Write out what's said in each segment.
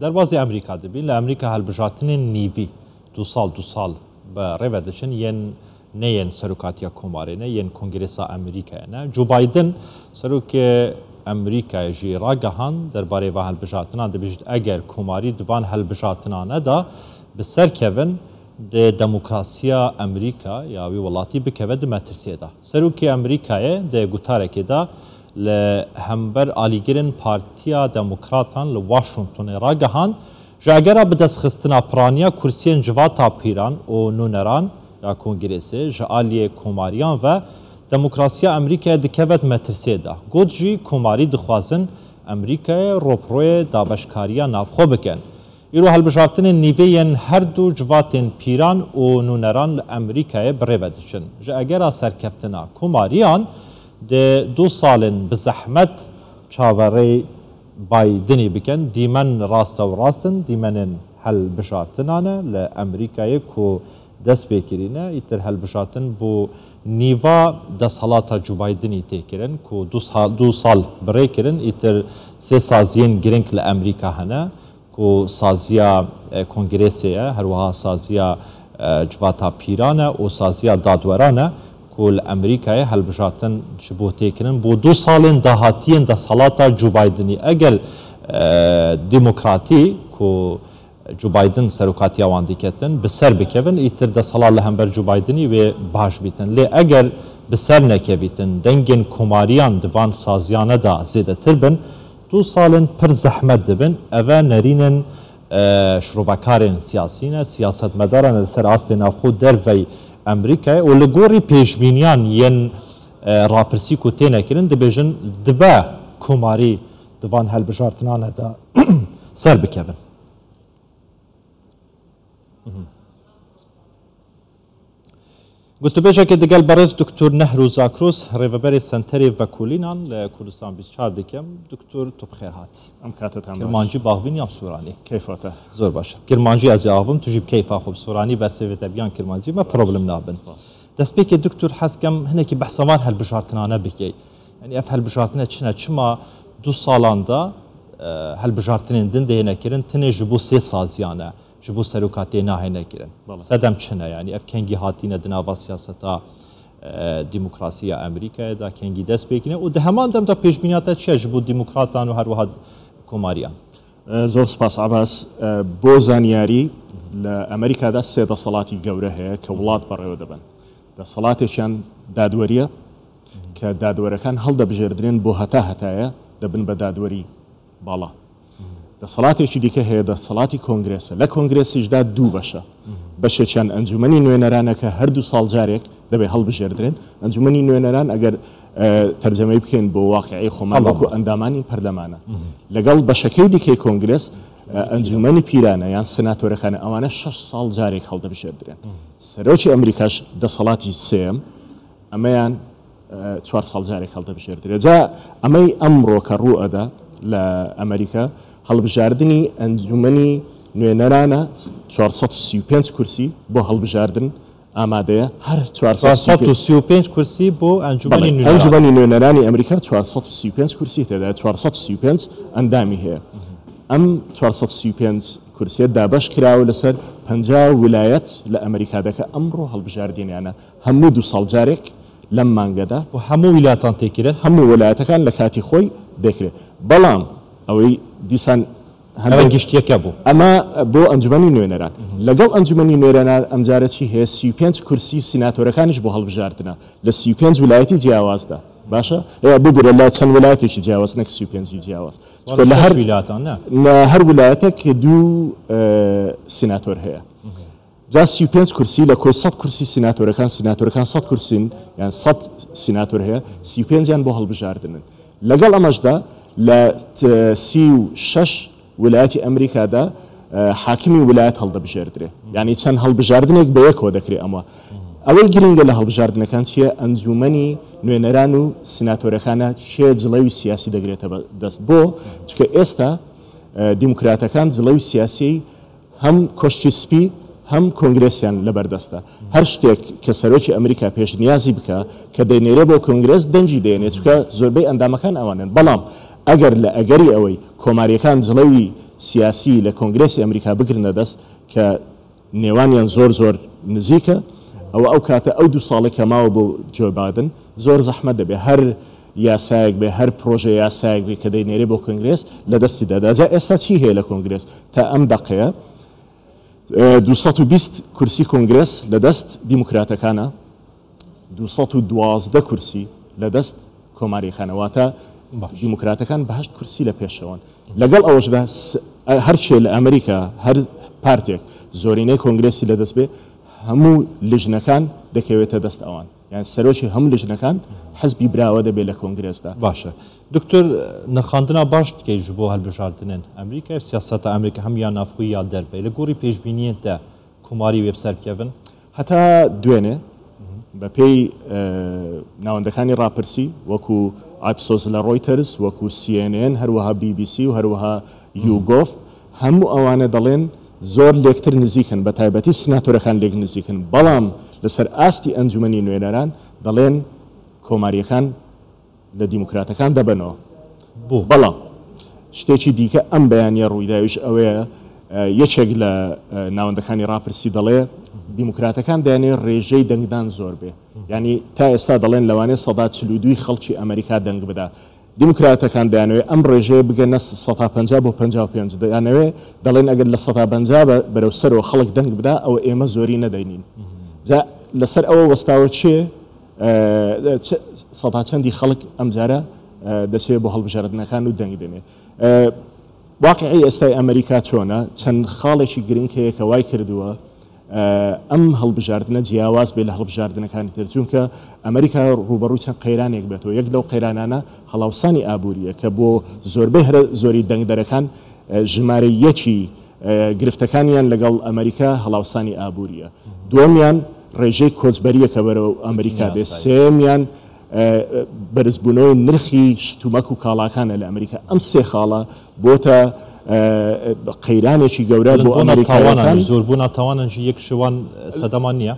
دەربازی ئەمریکا دەبین، لە ئەمریکا هەلبژارتنێن نیڤی دوو ساڵ دوو ساڵ بە ڕێڤە دەچن یەن نە یەن سەرۆکاتیا کۆمارێ نە یەن کۆنگرێسا ئەمریکایە نە. جۆ بایدن سەرۆکێ ئەمریکایە ژی ڕاگەهاند دەربارەی ڤان هەلبژارتنان دەبێژیت ئەگەر کۆماری دڤان هەلبژارتنانەدا بسەر کەڤن دێ دەموکراسیا ئەمریکا یا وی وڵاتی بکەڤە د مەترسیێدا. سەرۆکێ ئەمریکایێ دە گوتارەکێدا لە هەمبەر ئالیگرن پارتیا دەموکراتان لە واشنتۆنێ ڕاگەهاند ژ ئەگەرا بدەستخستنا پرانیا کورسیێن جڤاتا پیران و نوونەران یا کۆنگرێسێ ژ ئالیێ کۆماریان ڤە دەموکراسیا ئەمریکایێ دکەڤت مەترسیێدا. گۆت ژی کۆماری دخوازن ئەمریکایێ ڕۆپڕۆیێ دابەشکاریا ناڤخۆ بکەن. ئیرۆ هەلبژارتنێن نیڤێ یێن هەردوو جڤاتێن پیران و نوونەران لە ئەمریکایێ بڕێڤە دچن. ژ ئەگەرا سەرکەفتنا کۆماریان دێ دوو ساڵێن بزەحمەت چاڤەڕێی بایدنی بکەن. دیمەن ڕاستە و ڕاستن، دیمەنێن هەلبژارتنانە لە ئەمریکایێ کو دەست پێ کرینە. ئیتر هەلبژارتن بۆ نیڤا دەسهەڵاتا جو بایدنی تێ کرن کو دوو ساڵ بڕێ کرن. ئیتر سێ سازیێن گرنگ لە ئەمریکا هەنە کو سازیا کۆنگرێسێیە، هەروەها سازیا جڤاتا پیرانە و سازیا دادوەرانە کو لە ئەمریکایێ هەلبژارتن ژ بۆ تێ کرن بۆ دوو ساڵێن داهاتیێن دەسهەڵاتا جو بایدنی. ئەگەر دیموکراتی کو جو بایدن سەرۆکاتیا وان دیکەتن بسەر بکەڤن ئیتر دەسهەڵات لە هەمبەر جو بایدنی وێ باش بیتن. لێ ئەگەر بسەر نەکەڤیتن دەنگێن کۆماریان دڤان سازیانەدا زێدەتر بن دوو ساڵێن پر زەحمەت دبن. ئەڤە نەرینێن شرۆڤەکارێن سیاسینە، سیاسەتمەدارانە لەسەر ئاستێ ناڤخۆ دەرڤەی ئەمریکایێ و لە گۆڕی پێشبینیان یەن ڕاپرسی کو تێنە کرن دبێژن دبە کۆماری دڤان هەلبژارتنانەدا سەر بکەڤن. گوتوبێژەکێ دگەل بەڕێز دکتور نەهرو زاکرۆس ڕێڤەبەرێ سەنتەرێ ڤەکۆلینان لە کوردستان 24 دکەم. دکتور تو بخێر هاتی. ئەم کاتەتان باش. کرمانجی باخڤین یان سۆرانی؟ کەیفاتە؟ زۆر باشە. کرمانجی ئەزێ ئاخڤم توژی بکەیفا خۆ سۆرانی بەرسێڤێتە بیان کرمانجی مە پرۆبلم نابن. دەستپێکێ دکتور حەز کەم هەنێکی بەحسە ڤان هەلبژارتنانە بکەی. یانی ئەف هەلبژارتنە چنە چما دوو ساڵاندا هەلبژارتنێن دن دێنە کرن تنێ ژ بۆ سێ سازیانە ژ بۆ سەرۆکاتێ ناهێنە کرن. سەدەم چنە یانی ئەف کەنگی هاتینە دناڤا سیاسەتا دیموکراسی یا ئەمریکایێدا کەنگی دەست پێکنێ و دە هەمان دەمدا پێشبینیاتە چیە ژ بۆ دیموکراتان و هەروەها کۆماریان؟ زۆر سپاس عەباس. بۆ زانیاری لە ئەمریکادا سێ دەسەڵاتی گەورە هەیە کە وڵات بەڕێوە دەبەن. دەسەڵاتێکیان دادوەریە کە دادوەرەکان هەڵدەبژێردرێن بۆ هەتا هەتایە دەبن بە دادوەری باڵا. دەسەڵاتێکی دیکە هەیە دەسەڵاتی کۆنگرێسە. لە کۆنگرێسیشدا دوو بەشە. بەشێکیان ئەنجومەنی نوێنەرانە کە هەر دوو ساڵ جارێک دەبێ هەڵبژێردرێن. ئەنجومەنی نوێنەران ئەگەر تەرجەمەی بکەین بۆ واقعی خۆمان وەکو ئەندامانی پەرلەمانە. لەگەڵ بەشەکەی دیکەی کۆنگرێس ئەنجومەنی پیرانە یان سناتۆرەکانە، ئەوانە 6 ساڵ جارێک هەڵدەبژێردرێن. سەرۆکی ئەمریکاش دەسەڵاتی سێیەم، ئەمەیان 4 ساڵ جارێک هەڵدەبژێردرێت. جا ئەمەی ئەمڕۆ کە ڕوو ئەدا لە ئەمریکا هەڵبژاردنی ئەنجومەنی نوێنەرانە، 435 کورسی بۆ هەڵبژاردن ئامادەیە. هەر 435 کورسی بۆ ئەنجومەنی نوێنەران. ئەنجومەنی نوێنەرانی ئەمریکا 435 کورسی تێدایە، 435 ئەندامی هەیە. ئەم 435 کورسیە دابەش کراوە لەسەر 50 ولایەت لە ئەمریکا دەکە ئەمڕۆ هەڵبژاردنیانە هەموو دوو ساڵ جارێک لەم مانگەدا. و هەموو ویلایەتان تێکرێن؟ هەموو ویلایەتەکان لە کاتی خۆی دەکرێت. بەڵام ئەوەی دیسان ئەمە گشتیەکە بوو. ئەمە بۆ ئەنجومەنی نوێنەران. لەگەڵ ئەنجومەنی نوێنەران ئەمجارە چی هەیە؟ 35 کورسی سیناتۆرەکانیش بۆ هەڵبژاردنە لە 35 ولایەتی جیاوازدا. باشە؟ ببورە لە چەند ولایەتێکی جیاواز نەک 35 جیاواز. چونکە لە هەر ویلایەتان نا. لە هەر ولایەتێک دوو سیناتۆر هەیە. جا 35 کورسی لە کۆی 100 کورسی سیناتۆرەکان، سیناتۆرەکان 100 کورسین یان 100 سیناتۆر هەیە، 35یان بۆ هەڵبژاردنن. لەگەڵ ئەمەشدا لە 36 ولایەتی ئەمریکادا حاکمی ولایەت هەڵدەبژێردرێ. یعنی چەند هەڵبژاردنێک بە یەکەوە دەکرێ. ئەمە ئەوەی گرنگە لە هەڵبژاردنەکان چییە؟ ئەنجومەنی نوێنەران و سیناتۆرەکانە کێ جڵەوی سیاسی دەگرێتە دەست. بۆ چونکە ئێستا دیموکراتەکان جڵەوی سیاسی هەم کۆشکی سپی هەم کۆنگرێسیان لەبەردەستە. هەر شتێک کە سەرۆکی ئەمریکا پێشنیازی بکە کە دەینێرێ بۆ کۆنگرێس دەنگی دێنێ، چونکە زۆربەی ئەندامەکان ئەوانن. بەڵام ئەگەر لە ئەگەری ئەوەی کۆماریەکان جڵەوی سیاسی لە کۆنگرێسی ئەمریکا بگرنە دەست کە نێوانیان زۆر زۆر نزیکە، ئەوە ئەو کاتە ئەو دوو ساڵەی کە ماوە بۆ جۆ بادن زۆر زەحمەت دەبێت هەر یاسایەک بێ هەر پرۆژە یاسایەک بێ کە دەینێرێ بۆ کۆنگرێس لە دەستی دەدا. جا ئێستا چی هەیە لە کۆنگرێس تا ئەم دەقەیە؟ 220 کورسی کۆنگرێس لە دەست دیموکراتەکانە، 212 کورسی لە دەست کۆماریەکانە، واتە دیموکراتەکان بە هەشت کورسی لە پێشەوەن. لەگەڵ ئەوەشدا هەرچێ لە ئەمریکا هەر پارتێک زۆرینەی کۆنگرێسی لەدەست بێ هەموو لژنەکان دەکەوێتە دەست ئەوان، یان سەرۆکی هەموو لژنەکان حزبی براوە دەبێت لە کۆنگرێسدا. باشە دکتۆر نرخاندنا باش دکەی ژ بۆ هەلبژاردنێن ئەمریکا سیاسەتە ئەمریکا هەم یا ناوخۆی یا دەرڤەی لە گۆڕی پێشبینیێن تە کوماری وێ بسەر بکەڤن؟ هەتا دوێنێ بەپێی ناوەندەکانی ڕاپرسی وەکو ئاکسۆس لە ڕۆیتەرز، وەکو سی ئێن ئێن، هەروەها بی بی سی و هەروەها یوگۆف، هەموو ئەوانە دەڵێن زۆر لێکتر نزیکن، بە تایبەتی سناتۆرەکان لێک نزیکن، بەڵام لەسەر ئاستی ئەنجومەنی نوێنەران دەڵێن کۆمارییەکان لە دیموکراتەکان دەبەنەوە. بەڵام شتێکی دیکە ئەم بەیانییە ڕوویدا ئەویش ئەوەیە یەکێک لە ناوەندەکانی ڕاپرسی دەڵێ دیموکراتەکان دەیانەوێت ڕێژەی دەنگدان زۆر بێ، یانی تا ئێستا دەڵێن لەوانەیە 42% خەڵکی ئەمریکا دەنگ بدا، دیموکراتەکان دەیانەوێت ئەم ڕێژەیە بگەنە 50% بۆ 55، دەیانەوێت دەڵێن ئەگەر لە 50% بەرەو سەرەوە خەڵک دەنگ بدا ئەوە ئێمە زۆری نەدەینین. جا لەسەر ئەوە وەستاوە کێ سەدا چەندی خەڵک ئەمجارە دەچێت بۆ هەڵبژاردنەکان و دەنگ دەنێ. واقعی ئێستای ئەمریکا چۆنە؟ چەند خاڵێکی گرنگ هەیە کە وای کردووە ئەم هەڵبژاردنە جیاواز بێت لە هەڵبژاردنەکانی تر، چونکە ئەمریکا ڕووبەڕووی چەند قەیرانێک بێتەوە، یەک لەو قەیرانانە هەڵاوسانی ئابوورییە کە بۆ زۆربەی هەرە زۆری دەنگدەرەکان ژمارە یەکی گرفتەکانیان لەگەڵ ئەمریکا هەڵاوسانی ئابوورییە، دووەمیان ڕێژەی کۆچبەرییە کە بەرەو ئەمریکا دێت، سێیەمیان بەرزبوونەوەی نرخی شتومەک و کاڵاکانە لە ئەمریکا. ئەم سێ خاڵە بۆتە قەیرانێکی گەورە بۆ ئەمریکاییەکان. زۆربوونا تاوانان ژی یەک شوان سەدەمان نییە؟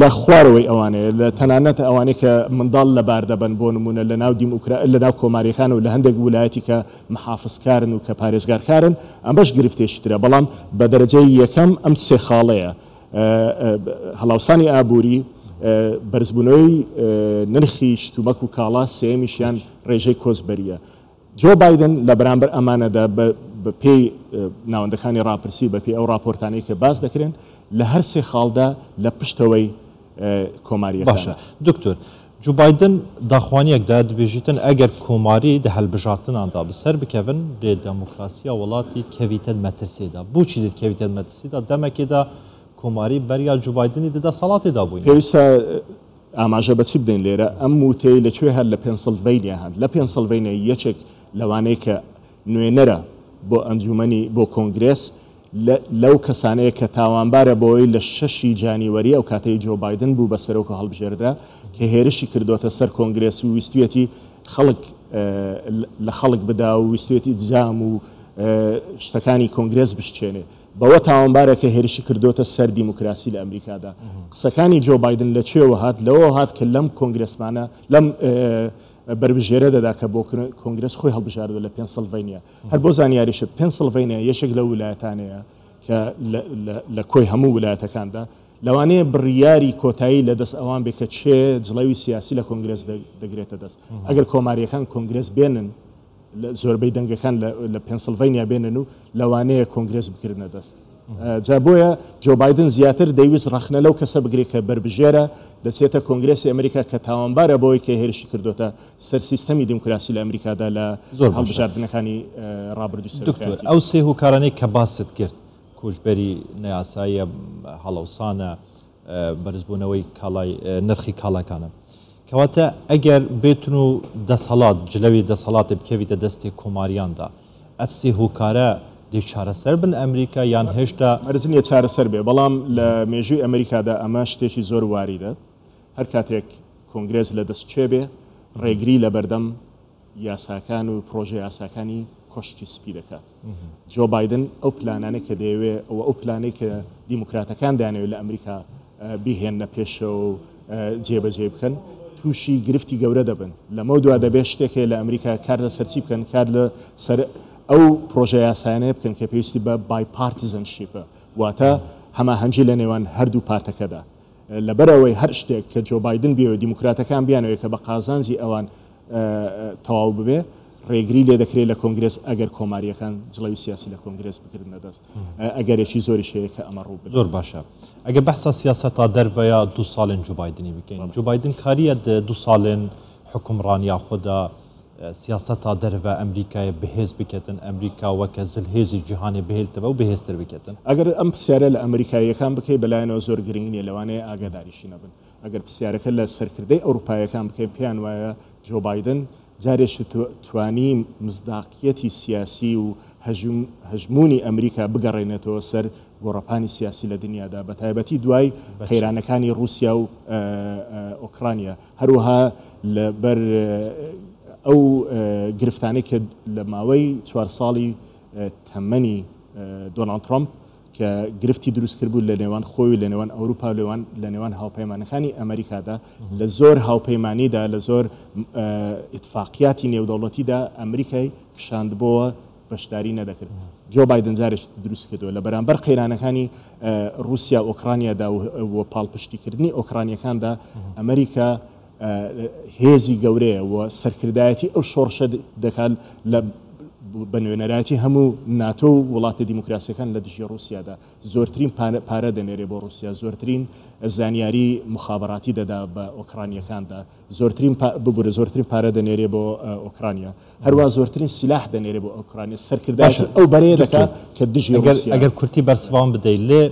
لە خوارەوەی ئەوانەیە، لە تەنانەت ئەوانەی کە منداڵ لەبار دەبەن، بۆ نموونە لە ناو دیموکرا لە ناو کۆمارییەکان و لە هەندێک ولایەتی کە محافزکارن و کە پارێزگارکارن، ئەمەش گرفتێکی ترە. بەڵام بە دەرەجەی یەکەم ئەم سێ خاڵەیە، هەڵاوسانی ئابووری، بەرزبوونەوەی نرخی شتومەک و کاڵا، سێیەمیشیان ڕێژەی کۆچبەرییە. جۆ بایدن لە بەرامبەر ئەمانەدا بە پێی ناوەندەکانی ڕاپرسی و بە پێی ئەو ڕاپۆرتانەی کە باس دەکرێن، لە هەر سێ خاڵدا لە پشتەوەی کۆمارییەکانە. باشە دکتۆر، جۆ بایدن داخوانیەک دا دبێژیتن ئەگەر کۆماری دە هەلبژارتنان دا بسەر بکەڤن دێ دموکراسیا وڵاتی کەڤیتە مەترسێ دا. بۆچی دێت کەڤیتە مەترسی دا؟ دەمەکێ دا کۆماری بەریا جۆ بایدنی دە دەسەڵاتێ دا بووینە. پێویستە ئاماژە بە چی بدەین لێرە؟ ئەم وتەی لە کوێ هات؟ لە پێنسڵڤەینیا هات. لە پێنسڵڤەینیا یەکێک لەوانەی کە نوێنەرە بۆ ئەنجومەنی بۆ کۆنگرێس لەو کەسانەیە کە تاوانبارە بەوەی لە شەشی جانیوەری ئەو کاتەی جۆ بایدن بوو بە سەرۆک و هەڵبژێردرا کە هێرشی کردۆتە سەر کۆنگرێس و ویستویەتی خەڵک لە خەڵک بدا و ویستویەتی جام و شتەکانی کۆنگرێس بشکێنێ بەوە تاوانبارە کە هێرشی کردۆتە سەر دیموکراسی لە ئەمریکادا. قسەکانی جۆ بایدن لە کوێوە هات؟ لەوەوە هات کە لەم کۆنگرێسمانە لەم بەربژێرە دەدا کە بۆ کۆنگرێس خۆی هەڵبژاردووە لە پێنسڵڤەینیا. هەر بۆ زانیاریشت پێنسڵڤەینیا یەکێک لەو ولایەتانەیە کە لە کۆی هەموو ولایەتەکاندا لەوانەیە بڕیاری کۆتایی لە دەست ئەوان بێ کە کێ جڵەوی سیاسی لە کۆنگرێس دەگرێتە دەست. ئەگەر کۆمارییەکان کۆنگرێس بێنن زۆربەی دەنگەکان لە پێنسڵڤەینیا بێنن و لەوانەیە کۆنگرێس بگرنە دەست. جا بۆیە جۆ بایدن زیاتر دەیویست ڕەخنە لەو کەسە بگرێت کە بەربژێرە دەچێتە کۆنگرێسی ئەمریکا کە تاوانبارە بەوەی کە هێرشی کردۆتە سەر سیستەمی دیموکراسی لە ئەمریکادا لە زۆر باشە هەڵبژاردنەکانی ڕابردووی دکتۆر سەرۆکایەتی. ئەو سێ هۆکارانەی کە باست کرد کۆچبەری نایاساییە، هەڵەوسانە، بەرزبوونەوەی کاڵای نرخی کاڵاکانە. کەواتە ئەگەر بێتن و دەسەڵات جلەوی دەسەڵاتێ بکەویتە دەستێ کۆماریاندا ئەف سێ هۆکارە دێ چارەسەر بن ئەمریکا یان هێشتا؟ مەرج نییە چارەسەر بێ، بەڵام لە مێژووی ئەمریکادا ئەمە شتێکی زۆر واریدە. هەر کاتێک کۆنگرێس لە دەست کێ بێ، ڕێگری لە بەردەم یاساکان و پرۆژە یاساکانی کۆشکی سپی دەکات. جۆ بایدن ئەو پلانانەی کە دەیەوێ و ئەو پلانەی کە دیموکراتەکان دەیانەوێت لە ئەمریکا بیهێننە پێشەوە و جێبەجێی بکەن، تووشی گرفتی گەورە دەبن. لەمەودوا دەبێت شتێک هەیە لە ئەمریکا کار لەسەر چی بکەن؟ کار لەسەر. ئەو پرۆژە یاسایانەیە بکەن کە پێویستی بە bipartisanship ە، واتە هەماهەنگی لە نێوان هەردوو پارتەکەدا. لەبەرئەوەی هەر شتێک کە جۆ بایدن بیەوێت، دیموکراتەکان بیانەوێت کە بە قازانجی ئەوان تەواو ببێ، ڕێگری لێ دەکرێت لە کۆنگرێس ئەگەر کۆمارییەکان جڵەوی سیاسی لە کۆنگرێس بگرنە دەست. ئەگەرێکی زۆریش هەیە کە ئەمە ڕوو بدات. زۆر باشە. ئەگەر بەحسا سیاسەتا دەرڤەیا دوو ساڵێن جۆ بایدنی بکەین، جۆ بایدن کاریە دوو ساڵێن حوکمڕانیا خۆدا سیاسەتا دەرڤە ئەمریکایە بەهێز بکەتن، ئەمریکا وەکە زلهێزی جیهانێ بهێلتەوە و بەهێزتر بکەتن. ئەگەر ئەم پرسیارە لە ئەمریکاییەکان بکەی بەلایانەوە زۆر گرنگ نییە، لەوانەیە ئاگاداریشی نەبن. ئەگەر پرسیارەکە لە سەرکردەی ئەوروپاییەکان بکەی پێیان وایە جۆ بایدن جارێکی توانی مزداقیەتی سیاسی و هەژموونی ئەمریکا بگەڕێنێتەوە سەر گۆڕەپانی سیاسی لە دنیادا بەتایبەتی دوای قەیرانەکانی ڕووسیا و ئۆکرانیا. هەروەها لەبەر ئەو گرفتانەی کە لە ماوەی چوار ساڵی تەمەنی دۆناڵد ترەمپ کە گرفتی دروست کردبوو لە نێوان خۆی و لە نێوان ئەوروپا و لێوان لە نێوان هاوپەیمانەکانی ئەمریکادا لە زۆر هاوپەیمانیدا لە زۆر ئیتفاقیاتی نێودەوڵەتیدا ئەمریکای کشاندبۆوە بەشداری نەدەکرد. جۆ بایدن جارێکی تر دروستی کردەوە لە بەرامبەر قەیرانەکانی ڕووسیا و ئۆکرانیادا و پاڵپشتیکردنی ئۆکرانیەکاندا ئەمریکا هێزی گەورەیە و سەرکردایەتی ئەو شۆڕشە دەکات لە بە نوێنەرایەتی هەموو ناتۆ و وڵاتە دیموکراسیەکان لە دژی ڕووسیادا زۆرترین پارە دەنێرێ بۆ ڕووسیا زۆرترین زانیاری مخابراتی دەدا بە ئۆکرانیەکاندا زۆرترین ببورە زۆرترین پارە دەنێرێ بۆ ئۆکرانیا هەروا زۆرترین سیلاح دەنێرێ بۆ ئۆکرانیا، سەرکردایەتی باشە ئەو بەرەیە دکتۆر دەکا کە دژی ئەگەر ڕووسیایە. ئەگەر کورتی بەرسڤان بدەی لێ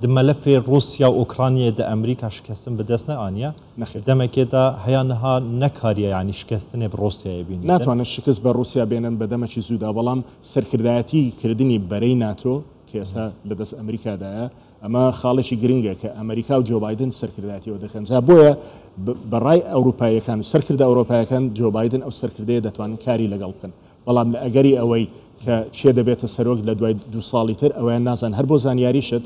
د مەلەفێ ڕووسیا و ئۆکرانیێ دە ئەمریکا شکەستن بە دەست نەئانیە نەخێر. دەمەکێ دا هەیا نها نەکاریە یانی شکەستنێ ب ڕووسیایێ بینیتن. ناتوانن شکست بە ڕووسیا بێنن بە دەمەکی زوودا، بەڵام سەرکردایەتی کردنی بەرەی ناتۆ کە ئێستا لە دەست ئەمریکادایە ئەمە خاڵێکی گرنگە کە ئەمریکا و جۆ بایدن سەرکردایەتی ئەوە دەکەن. جا بۆیە بە ڕای ئەوروپاییەکان و سەرکردە ئەورۆپایەکان جۆ بایدن ئەو سەرکردەیە دەتوانن کاری لەگەڵ بکەن. بەڵام لە ئەگەری ئەوەی کە کێ دەبێتە سەرۆک لە دوای دوو ساڵی تر ئەوەیان نازانن. هەر بۆ زانیاریشت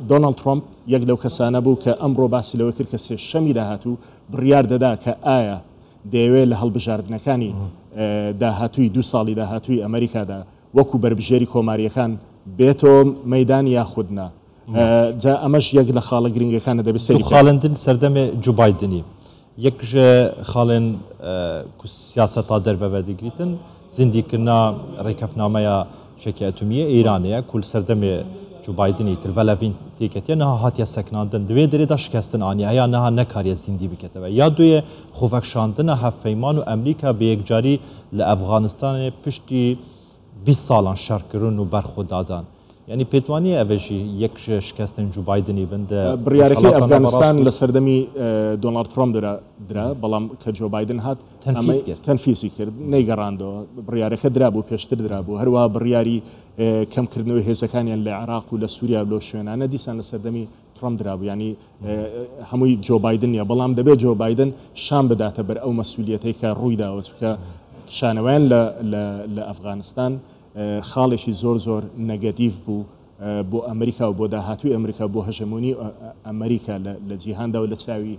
دۆناڵد ترۆمپ یەک لەو کەسانە بوو کە ئەمڕۆ باسی لەوە کرد کە سێشەمی داهاتوو بڕیار دەدا کە ئایا دەیەوێت لە هەڵبژاردنەکانی داهاتووی دوو ساڵی داهاتووی ئەمریکادا وەکو بەربژێری کۆمارییەکان بێتەوە مەیدان یاخود نا. جا ئەمەش یەک لە خاڵە گرنگەکانە دەبێت سەیری دوو بکەین. خاڵێن دن سەردەمێ جو بایدنی یەک ژ خاڵێن کو سیاسەتا دەرڤە ڤەدگریتن زیندیکردنا ڕێکەفتنامەیا چەکی ئەتومیێ ئێرانێە کو li سەردەمێ جو بایدنی تر ڤەلەڤین تێکەتیە نها هاتیە سەکناندن دوێ دەرێدا شکەستن ئانیە هەیا نها نەکاریە زیندی بکەتەوە یا دوێ خۆڤەکشاندنا هەڤپەیمان و ئەمریکا بە یەکجاری لە ئەفغانستانێ پشتی 20 ساڵان شەڕکردن و بەرخۆدادان یعنی پێت وانیە ئەڤە ژی یەک ژ شکەستن جو بایدنی بن دە بڕیارەکەی ڕۆژهەڵاتا ئەفگانستان ناوەڕاست و لە سەردەمی دۆناڵد ترۆمپ درا، بەڵام کە جۆ بایدن هات تەنفیز ئەمەی کرد. تەنفیزی کرد، نەیگەڕاندەوە. بڕیارەکە درابوو، پێشتر درابوو. هەروەها بڕیاری کەمکردنەوەی هێزەکانیان لە عێراق و لە سووریا و لەو شوێنانە دیسان لە سەردەمی ترەمپ درابوو. یانی هەمووی جۆ بایدن نییە، بەڵام دەبێت جۆ بایدن شان بداتە بەر ئەو مەسئولیەتەی کە ڕوویداوە، چونکە کشانەوەیان لە ئەفغانستان خاڵێکی زۆر زۆر نەگەتیڤ بوو بۆ ئەمریکا و بۆ داهاتووی ئەمریکا بۆ هەژەمۆنی ئەمریکا لە جیهاندا و لە چاوی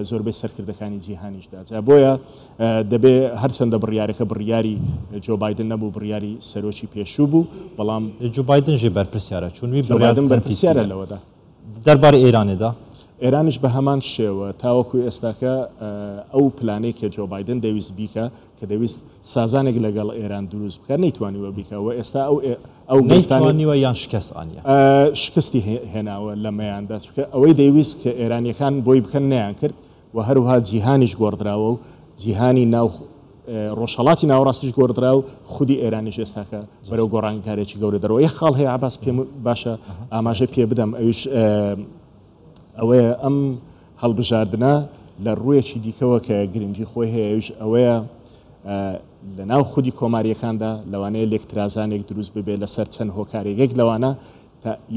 زۆربەی سەرکردەکانی جیهانیشدا. جا بۆیە دەبێ هەرچەندە بڕیارەکە بڕیاری جۆ بایدن نەبوو، بڕیاری سەرۆکی پێشوو بوو، بەڵام جۆ بایدن ژێ بەرپرسیارە چون وی جۆ بڕیار بایدن تەنفیز بەرپرسیارە کردە. لەوەدا. دەربارەی ئێرانێدا؟ ئێرانیش بە هەمان شێوە تاوەکو ئێستاکە ئەو پلانەی کە جۆ بایدن دەیویست بیکا، کە دەیویست سازانێک لەگەڵ ئێران دروست بکات، نەیتوانیوە بیکا و ئێستا ئەو ئەو گرفتانەی نەیتوانیوە یان شکست ئانیە؟ شکستی هێناوە لەمەیاندا، چونکە ئەوەی دەیویست کە ئێرانیەکان بۆی بکەن نەیانکرد و هەروەها جیهانیش گۆڕدراوە و جیهانی ناو ڕۆژهەڵاتی ناوەڕاستیش گۆڕدرا و خودی ئێرانیش ئێستاکە بەرەو گۆڕانکارێکی گەورە دەڕۆ. یەک خاڵ هەیە عەباس پێم باشە ئاماژە پێ بدەم، ئەویش ئەوەیە ئەم هەڵبژاردنە لە ڕوویەکی دیکەوە کە گرنگی خۆی هەیە، ئەویش ئەوەیە لە ناو خودی کۆماریەکاندا لەوانەیە لێکترازانێک دروست ببێت لەسەر چەند هۆکارێک. یەک لەوانە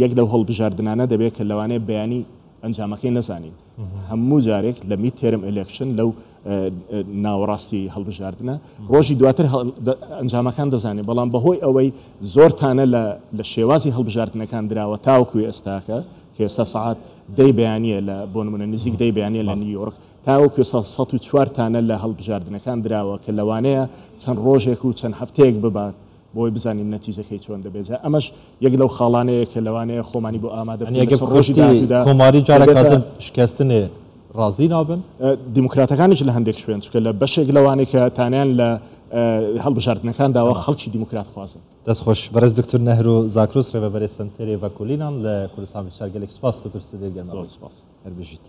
یەک لەو هەڵبژاردنانە دەبێت کە لەوانەیە بەیانی ئەنجامەکەی نەزانین. هەموو جارێک لە midterm election لەو ناوەڕاستی هەڵبژاردنە ڕۆژی دواتر ئەنجامەکان دەزانین، بەڵام بەهۆی ئەوەی زۆر تانە لە شێوازی هەڵبژاردنەکان دراوە تاوەکو ئێستاکە کە ئێستا سەعات دەی بەیانیە لە بۆ نمونە نزیک دەی بەیانیە لە نیویۆرک تاوەکو ئێستا 104 تانە لە هەڵبژاردنەکان دراوە کە لەوانەیە چەند ڕۆژێک و چەند هەفتەیەک ببات. بۆی بزانین نەتیجەکەی چۆن دەبێت. جا ئەمەش یەک لەو خاڵانەیە کە لەوانەیە خۆمانی بۆ ئامادە بکەین لە چەند ڕۆژی داهاتوودا کۆماری جارەکاتن شکستنێ ڕازی نابن؟ دیموکراتەکانیش لە هەندێک شوێن، چونکە لە بەشێک لەوانەی کە تانەیان لە هەڵبژاردنەکان داوە خەڵکی دیموکرات خوازن. دەست خۆش بەڕێز دکتور نەهرۆ زاکرۆس ڕێڤەبەرێ سەنتەرێ ڤەکۆلینان لە کوردستان 24 گەلێک سپاس کە تۆ ستۆدیۆی گەرما زۆر سپاس. هەر بژیت.